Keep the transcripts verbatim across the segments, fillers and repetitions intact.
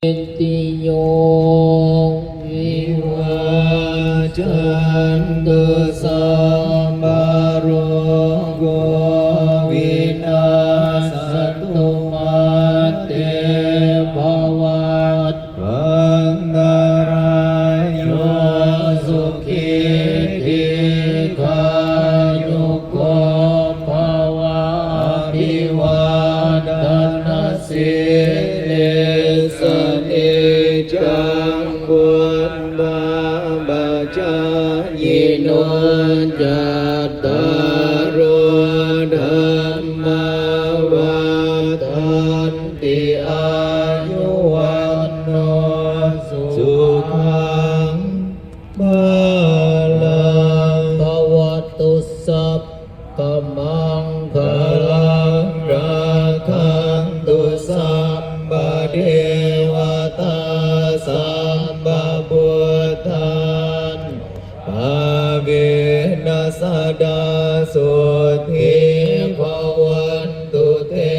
tiyo vivajjantu, sabbarogo vinassatu, mā te bhavatvantarāyo, sukhī dīghāyuko bhava. Abhivādanasīlissa niccaṃ vuḍḍhāpacāyino, cattāro dhammā vaḍḍhanti: āyu vaṇṇo sukhaṃ balaṃ. Bhavatu sabbamaṅgalaṃ, rakkhantu sabbadevatā, sabbabuddhānubhāvena sadā sotthī bhavantu te.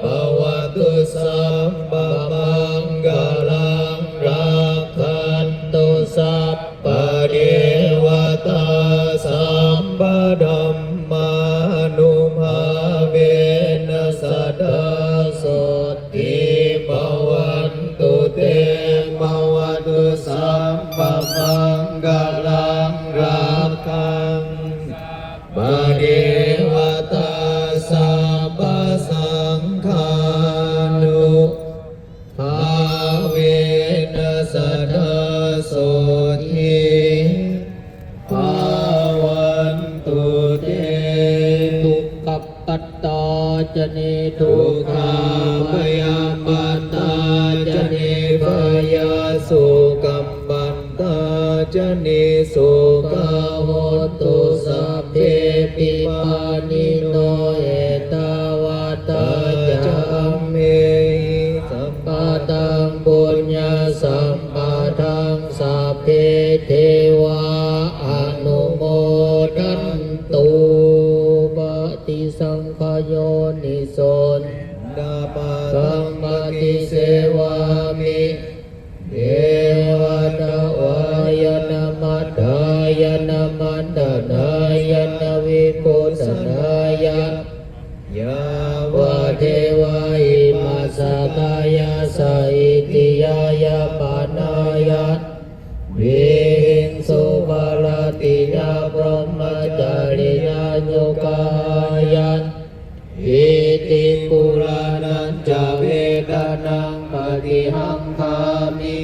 Bhavatu sabbamaṅgalaṃ, rakkhantu sabbadevatā, sabbadhammānubhāvena sadā sotthī bhavantu te. Bhavatu sabbamaṅgalaṃ, rakkhantu sabbadevatā, sabbasaṅghānu bhāvena sadā sotthī bhavantu te. Dukkhappattā ca niddukkhā, bhayappattā ca nibbhayā, sokappattā ca nissokā, hontu sabbepi pāṇino. Ettāvatā ca amhehi sambhataṃ puññasampadaṃ, sabbe devā anumodantu. Paṭisaṅkhā yoniso piṇḍapātaṃ paṭisevāmi, neva davāya na madāya na maṇḍanāya na vibhūsanāya, yāvadeva imassa kāyassa ṭhitiyā yāpanāya vihiṃsuparatiyā brahmacariyānuggahāya. Iti purāṇañca vedanaṃ paṭihaṅkhāmi,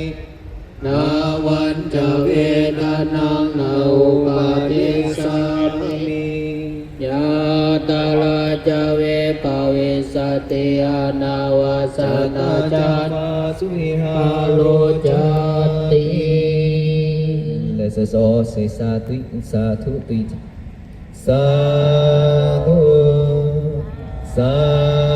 navañca vedanaṃ na uppādessāmi. Yātrā ca ve bhavissati anavajjatā ca phāsuvihāro cāti. Let us all say sādhu, sādhu, sādhu, sādhu.